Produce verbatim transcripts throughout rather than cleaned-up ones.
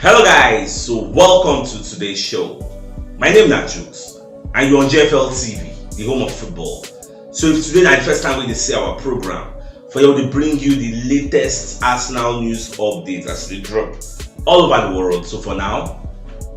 Hello guys, so welcome to today's show. My name na Jukes and you're on G F L T V, the home of football. So if today na the first time wey you dey see our program, for here we dey bring you the latest Arsenal news updates as e dey drop all over the world. So for now,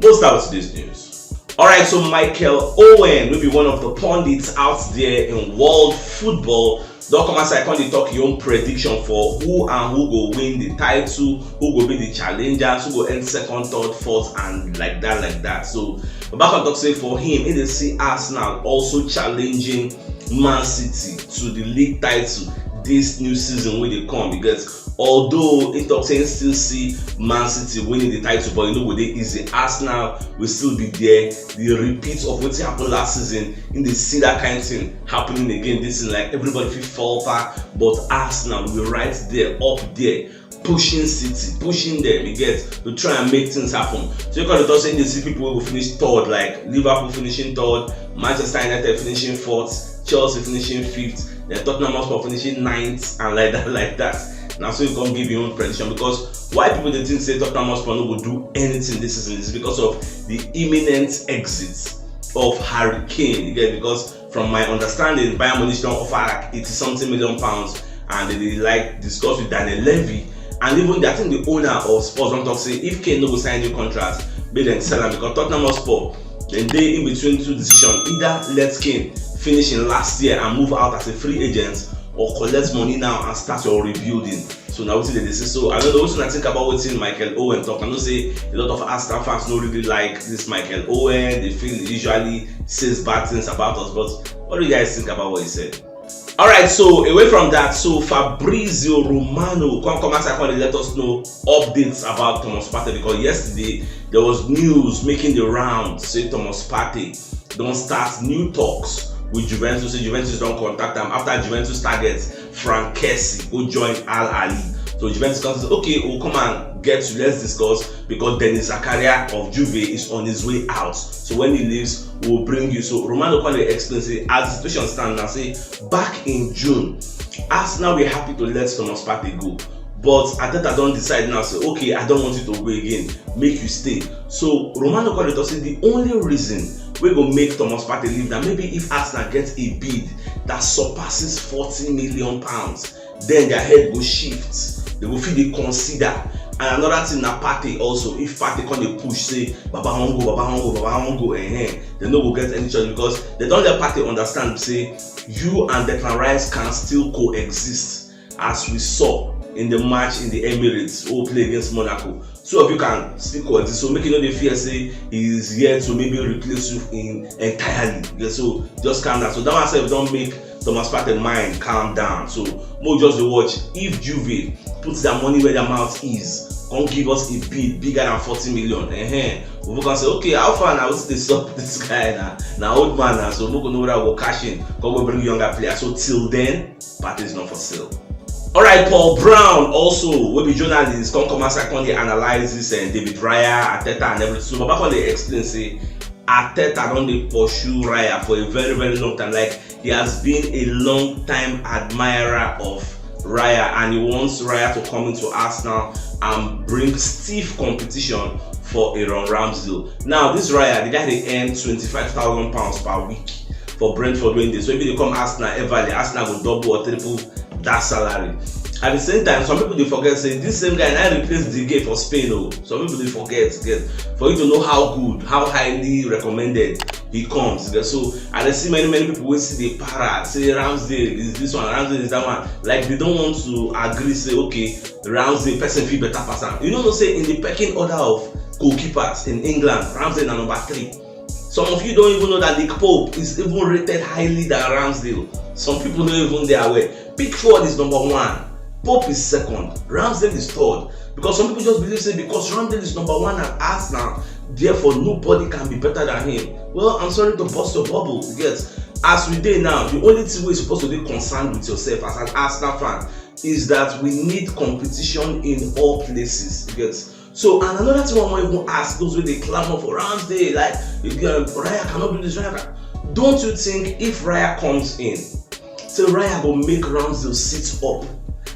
we'll start with today's news. Alright, so Michael Owen, wey be one of the pundits out there in world football, don come outside come dey talk him own prediction for who and who go win the title, who go be the challengers, who go end second, third, fourth, and like that, like that. So Baba come talk say for him, he dey see Arsenal also challenging Man City to the league title this new season wey dey come. You get, although he talk say he still see Man City winning the title, but e no go dey easy. Arsenal will still be there. The repeat of wetin happen last season, he dey see that kind thing happening again this season. Like, everybody fit falter, but Arsenal will be right there, up there, pushing City, pushing them, you get, to try and make things happen. So you can talk say you dey see people wey go finish third, like Liverpool finishing third, Manchester United finishing fourth, Chelsea finishing fifth, then Tottenham Hotspur finishing ninth, and like that, like that. Na so you come give your own prediction, because why people dey think say Tottenham Hotspur no go do anything this season is because of the imminent exit of Harry Kane. You get, because from my understanding, Bayern Munich don offer like eighty something million pounds, and they dey like discuss with Daniel Levy, and even I think the owner of Spurs don talk say if Kane no go sign new contract, make dem sell am, because Tottenham Hotspur, dem dey in between two decisions: either let Kane finish in last year and move out as a free agent, or collect money now and start your rebuilding. So na wetin dem dey say. So I don't know wetin I think about wetin Michael Owen talk. I know say a lot of Arsenal fans no really like this Michael Owen. They feel he usually says bad things about us. But what do you guys think about what he said? Alright, so away from that, so Fabrizio Romano come come outside come dey let us know updates about Thomas Partey, because yesterday there was news making the round say Thomas Partey don start new talks with Juventus. Say Juventus don contact am after Juventus target Franck Kessie go join Al Ahly. So Juventus come say, okay, we'll come and get you, let's discuss, because Denis Zakaria of Juve is on his way out. So when he leaves, we'll bring you. So Romano come dey explain say as the situation stand now, say back in June, Arsenal were happy to let Thomas Partey go. But Arteta don decide now say, okay, I don't want you to go again, make you stay. So Romano come dey talk say the only reason wey go make Thomas Partey leave na maybe if Arsenal get a bid that surpasses forty million pounds, then their head go shift. They go fit dey consider. And another thing na Partey also. If Partey come dey push say, Baba wan go, Baba wan go, Baba wan go, eh, eh, they no go get any choice, because they don let Partey understand say you and Declan Rice can still coexist, as we saw in the match in the Emirates wey we play against Monaco. Two of you can still coexist, so make you no dey fear say he is here to maybe replace you in entirely. Yeah, so just calm down. So that one sef don make Thomas Partey mind calm down. So mo just dey watch if Juve put their money where their mouth is, come give us a bid bigger than forty million. Eh, we go come say, okay, how far now? Wetin dey sup this guy na? Na old man na, so mo go know whether I go cash in, come go bring younger player. So till then, Partey is not for sale. Alright, Paul Brown also, wey be journalist, come come outside come dey analyse this uh, David Raya, Arteta and everything. So Baba come dey explain say Arteta don dey pursue Raya for a very, very long time. Like, he has been a long time admirer of Raya, and he wants Raya to come into Arsenal and bring stiff competition for Aaron Ramsdale. Now, this Raya, the guy dey earn twenty-five thousand pounds per week for Brentford wey dey. So if you dey come Arsenal everly, Arsenal go double or triple that salary. At the same time, some people dey forget say this same guy na replace De Gea for Spain o. Some people dey forget, get, for you to know how good, how highly recommended he comes. So I dey see many, many people wey still dey para say Ramsdale is this one, Ramsdale is that one. Like, they don't want to agree say, okay, Ramsdale, person fit better pass am. You no know say in the pecking order of goalkeepers in England, Ramsdale na number three. Some of you don't even know that Nick Pope is even rated highly than Ramsdale. Some people no even dey aware. Pickford is number one. Pope is second. Ramsdale is third. Because some people just believe say because Ramsdale is number one at Arsenal, therefore nobody can be better than him. Well, I'm sorry to burst your bubble. You get, as we dey now, the only thing wey you suppose to dey concerned with yourself as an Arsenal fan is that we need competition in all places. You get? So, and another thing I wan even ask those wey dey clamour for Ramsdale, like, um, Raya cannot do this, Raya can, don't you think if Raya comes in, say Raya go make Ramsdale sit up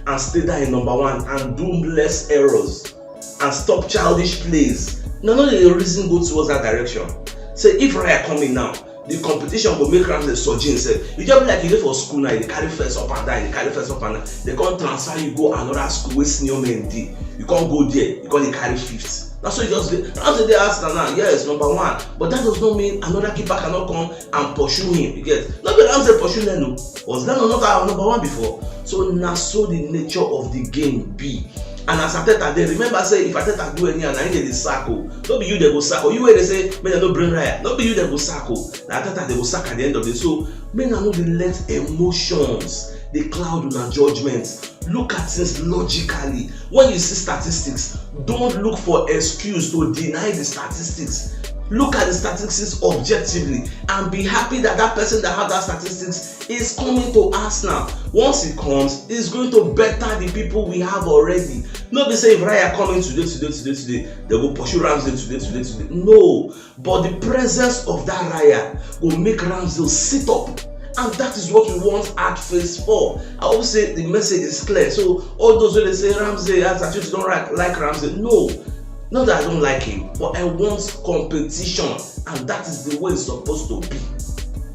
and stay down in number one and do less errors? and stop childish plays. Una no dey reason go towards that direction. Say if Raya come in now, the competition go make Ramsdale surge himself. E just be like you dey for school now, you dey carry first up and down, you dey carry first up and down. They come transfer you go another school wey senior men dey. You come go there, you come dey carry fifth. Na so e just dey. Ramsdale dey Arsenal now, yes, number one, but that does not mean another keeper cannot come and pursue him. You get? No be Ramsdale pursue Leno. Was Leno not our number one before? So na so the nature of the game be. And as Arteta dey, remember say if Arteta do anyhow, na him dey dey sack o. No be you dey go sack o. You wey dey say make dem no bring Raya, no be you dey go sack o. Na Arteta dey go sack at the end of the day. So make una no dey let emotions dey cloud una judgment. Look at things logically. When you see statistics, don't look for excuse to deny the statistics. Look at the statistics objectively and be happy that that person that have that statistics is coming to Arsenal. Once he comes, he's going to better the people we have already. No be say if Raya coming today, today, today, today, they go pursue Ramsdale today, today, today. No, but the presence of that Raya go make Ramsdale sit up. And that is what we want at phase four. I hope say the message is clear. So all those wey dey say Ramsdale, as I don't like, like Ramsdale, no. Not that I don't like him, but I want competition, and that is the way it's supposed to be.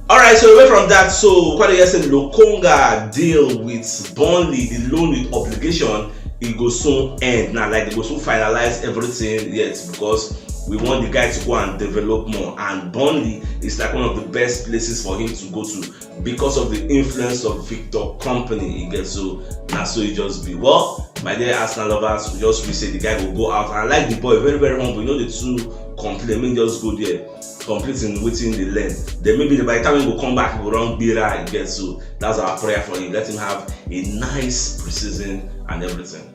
All right, so away from that, so Kwade say Lokonga deal with Burnley, the loan with obligation, it go soon end now. Like they go soon finalize everything yet because we want the guy to go and develop more. And Burnley is like one of the best places for him to go to because of the influence of Victor Kompany. You get? So now, so it just be. Well, my dear Arsenal lovers, we just wish say the guy will go out. I like the boy, very, very humble. You know, the two complain, make him just go there, completing waiting the learn. Then maybe by the time he will come back, he will run beer. I guess so. That's our prayer for him. Let him have a nice preseason and everything.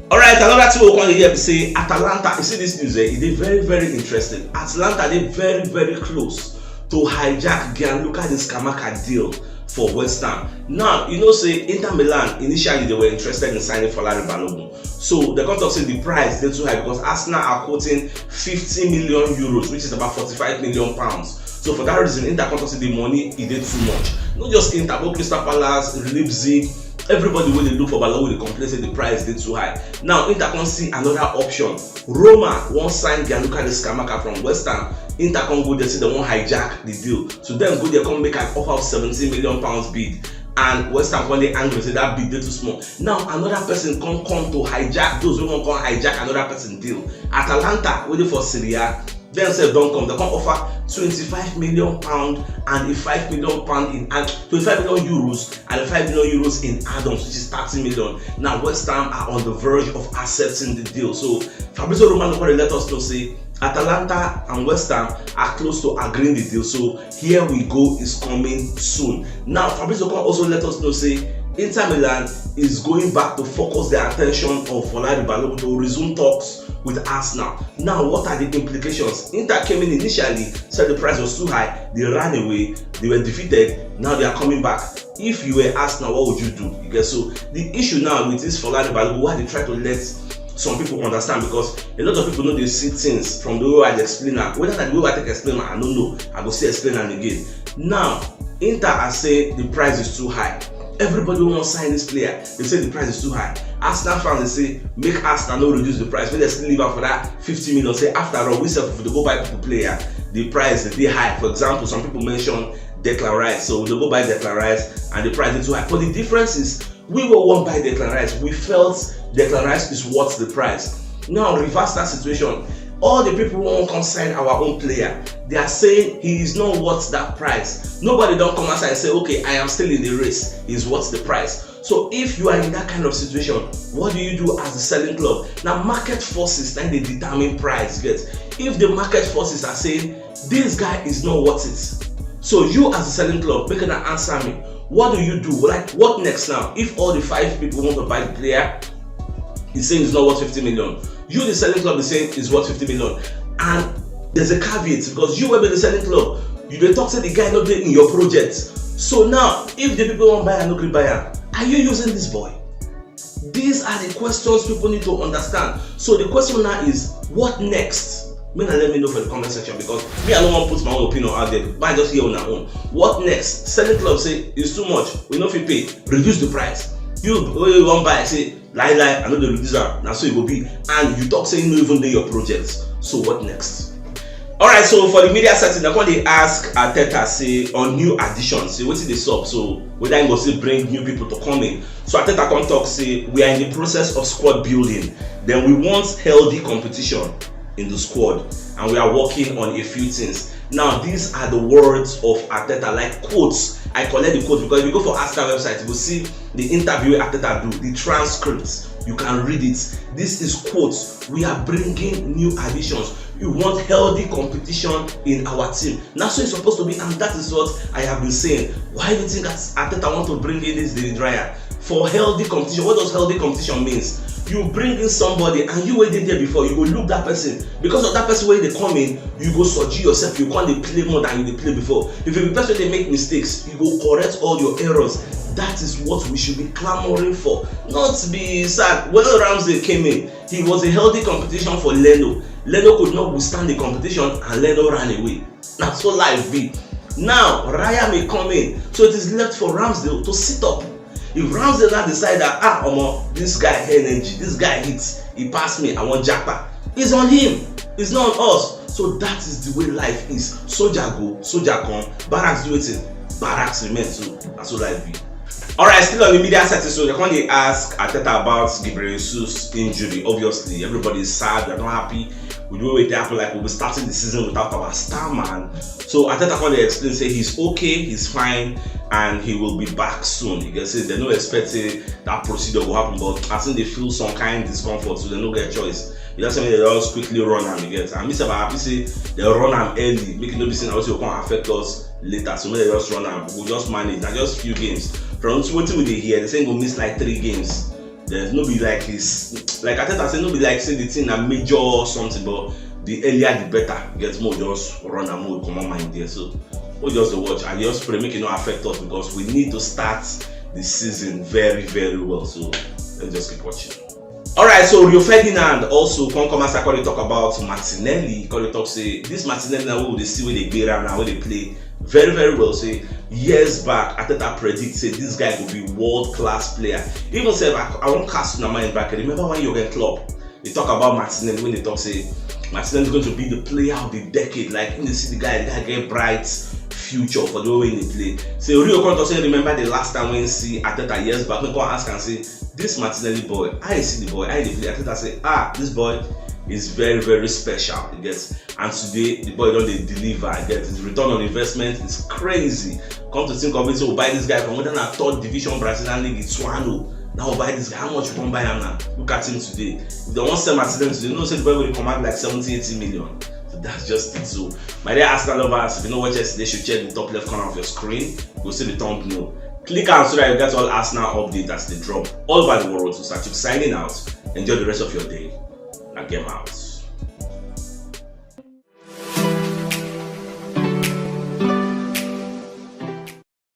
All right, another thing we want to hear be say Atalanta. You see this news, eh? It is very, very interesting. Atalanta, they very, very close to hijack Gianluca Scamacca deal for West Ham. Now, you know, say Inter Milan, initially they were interested in signing Folarin Balogun. So they come talk say the price dey too high because Arsenal are quoting fifty million euros, which is about forty-five million pounds. So for that reason, Inter come talk say the money e dey too much. Not just Inter, but Crystal Palace, Leipzig, everybody wey dey look for Balogun dey complain say the price dey too high. Now Inter come see another option. Roma wan sign Gianluca Scamacca from West Ham. Inter come go there say they wan hijack the deal. So dem go there come make an offer of seventeen million pounds bid. And West Ham come dey angry say that bid dey too small. Now another person come come to hijack those wey wan come hijack another person deal. Atalanta wey dey for Serie A, dem sef don come, dem come offer twenty-five million pound and a five million pound in add, twenty-five million euros and a five million euros in add-ons, which is thirty million. Now West Ham are on the verge of accepting the deal. So Fabrizio Romano come let us know say Atalanta and West Ham are close to agreeing the deal. So here we go is coming soon. Now Fabrizio come also let us know say Inter Milan is going back to focus their attention on Folarin Balogun to resume talks with Arsenal. Now, what are the implications? Inter came in initially, said the price was too high. They ran away. They were defeated. Now they are coming back. If you were Arsenal, what would you do? You get? So the issue now with this Folarin Balogun, why they try to let some people understand, because a lot of people know they see things from the way I explain am. Whether na the way I take explain am, I don't know. I go still explain am again. Now, Inter are saying the price is too high. Everybody wey wan sign this player, they say the price is too high. Arsenal fans dey say make Arsenal no reduce the price, make dem still leave am for that fifty million. Say after all, we sef, if we dey go buy people player, the price dey high. For example, some people mention Declan Rice, so we dey go buy Declan Rice and the price dey too high. But the difference is, we wey wan buy Declan Rice, we felt Declan Rice is worth the price. Now reverse that situation. All the people wey wan come sign our own player, they are saying he is not worth that price. Nobody don come outside and say, okay, I am still in the race, he's worth the price. So if you are in that kind of situation, what do you do as a selling club? Now market forces na dey determine price. Get? If the market forces are saying this guy is not worth it, so you as a selling club, make una answer me. What do you do? Like, what next now? If all the five people want to buy the player, he's saying it's not worth fifty million. You, the selling club, is saying it's worth fifty million. And there's a caveat, because you wey be the selling club, you dey talk say the guy no dey in your project. So now, if the people wan buy am no gree buy am, are you using this boy? These are the questions people need to understand. So the question now is, what next? Make una let me know for the comment section, because me, I no wan put my own opinion out there. But I just hear una own. What next? Selling club say it's too much. We no fit pay. Reduce the price. You wey you wan buy, say, "Lie, lie, I no dey reduce am, na so e go be." And you talk say e no even dey your project. So what next? All right, so for the media setting, I come dey ask Arteta say on new additions, say wetin dey sup, so whether he go still bring new people to come in. So Arteta come talk say we are in the process of squad building. Then we want healthy competition in the squad, and we are working on a few things. Now, these are the words of Arteta, like quotes. I collect the quotes because if you go for Arsenal website, you will see the interview Arteta do, the transcripts. You can read it. This is quotes. We are bringing new additions. We want healthy competition in our team. That's what it's supposed to be, and that is what I have been saying. Why do you think that Arteta want to bring in this David Raya? For healthy competition. What does healthy competition means? You bring in somebody and you wey dey there before, you go look that person. Because of that person wey dey come in, you go surgery yourself, you can't dey play more than you dey play before. If you be person dey make mistakes, you go correct all your errors. That is what we should be clamoring for. Not be sad. When Ramsey came in, he was a healthy competition for Leno. Leno could not withstand the competition and Leno ran away. Na so life be. Now Raya may come in, so it is left for Ramsdale to sit up. If Ramsdale now decide that, "Ah, omo, this guy energy, this guy hits, he pass me, I want Japa," it's on him. It's not on us. So that is the way life is. Soldier go, soldier come, barracks do wetin, barracks remain. So that's so life be. All right, still on the media setting, so they come dey ask Arteta about Gabriel Jesus' injury. Obviously, everybody is sad. They're not happy with the way it happened. Like, we'll be starting the season without our star man. So Arteta come dey explain say he's okay, he's fine, and he will be back soon. You can say they no expect say that procedure will happen, but I think they feel some kind discomfort, so they no get choice. You just say they just quickly run am again. And me sef, I happy say they run am early, make it no be say na wetin go come affect us later. So make they just run am. We go just manage. Na just few games. From wetin we dey hear, they say go miss like three games. There's no be like it's like Arteta say, no be like say the thing na major something, but the earlier the better. Get more just run am, more comot mind there. So we just dey watch and just pray make it no affect us, because we need to start the season very, very well. So let's just keep watching. All right, so Rio Ferdinand also come come as I come dey talk about Martinelli. Come dey talk say this Martinelli now wey we dey see, wey dey gbera now, wey dey play very, very well. Say years back, Arteta predict say this guy go be world class player. Even sef, I, I wan cast una mind back. Remember when Jurgen Klopp dey talk about Martinelli, when they talk say Martinelli is going to be the player of the decade? Like, when they see the guy, the guy get bright future for the way he dey play. Say Rio come talk say, remember the last time when see Arteta years back, we come ask and say, "This Martinelli boy, I see the boy, I dey play." Arteta say, "Ah, this boy is very, very special." You get? And today the boy don dey deliver. You get? His return on investment is crazy. Come to think of it, so we buy this guy from whether na third division Brazilian league, Ituano. Now we buy this guy. How much we come buy am now? Look at him today. If they wan sell Martinelli today, you know say the boy go dey command like seventy, eighty million. So that's just it. So my dear Arsenal lovers, if you no watch yesterday, you should check the top left corner of your screen. You go see the thumbnail. Click am so that you get all Arsenal updates as they drop all over the world. So Sachuk signing out. Enjoy the rest of your day. Na game out.